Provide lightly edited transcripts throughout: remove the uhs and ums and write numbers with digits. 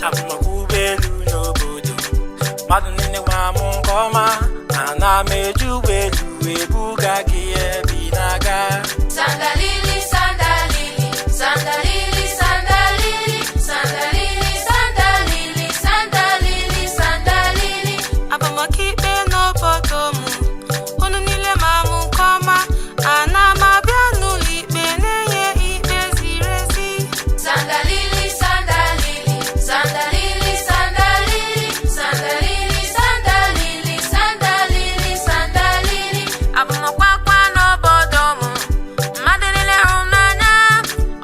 Abụ m ọkwọ ụgbọelu n'obodo, mmadụ niile ma mụ nke ọma. Ana m eji ụgbọelu ebuga gị ebe ị na-aga. Sandalili, sandalili, sandalili, sandalili, sandalili, sandalili, sandalili, sandalili. Abụ m ọkaikpe n'obodo m, unu niile ma mụ nke ọma. Ana m abịa n'ụlọ ikpe na-enye ikpe ziri ezi. Sandalili, sandalili, sandalili, sandalili, sandalili, sandalili, sandalili, sandalili. Abụ m ọkwa n'obodo m, mmadụ niile hụrụ m n'anya.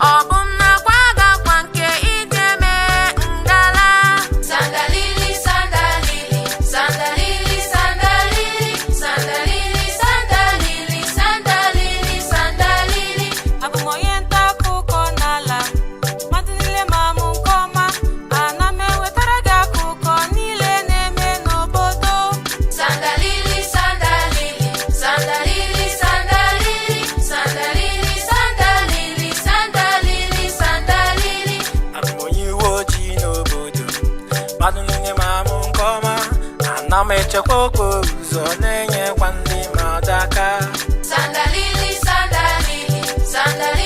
Ọ bụ m na-akwa gakwa nke ije mee ngala. Sandalili, sandalili, sandalili, sandalili, sandalili, sandalili, sandalili, sandalili. Abụ m onye nta akụkọ n'ala, mmadụ niile ma mụ nke ọma. Ana m ewetara gị akụkọ niile na-eme n'obodo. Sandalili, sandalili, sandalili, sandalili, sandalili, sandalili, sandalili, sandalili. Abụ m onye uwe ojii n'obodo, mmadụ niile ma mụ nke ọma. Ana m echekwa okporo ụzọ, na-enyekwa ndị mmadụ aka. Sandalili, sandalili, sandalili.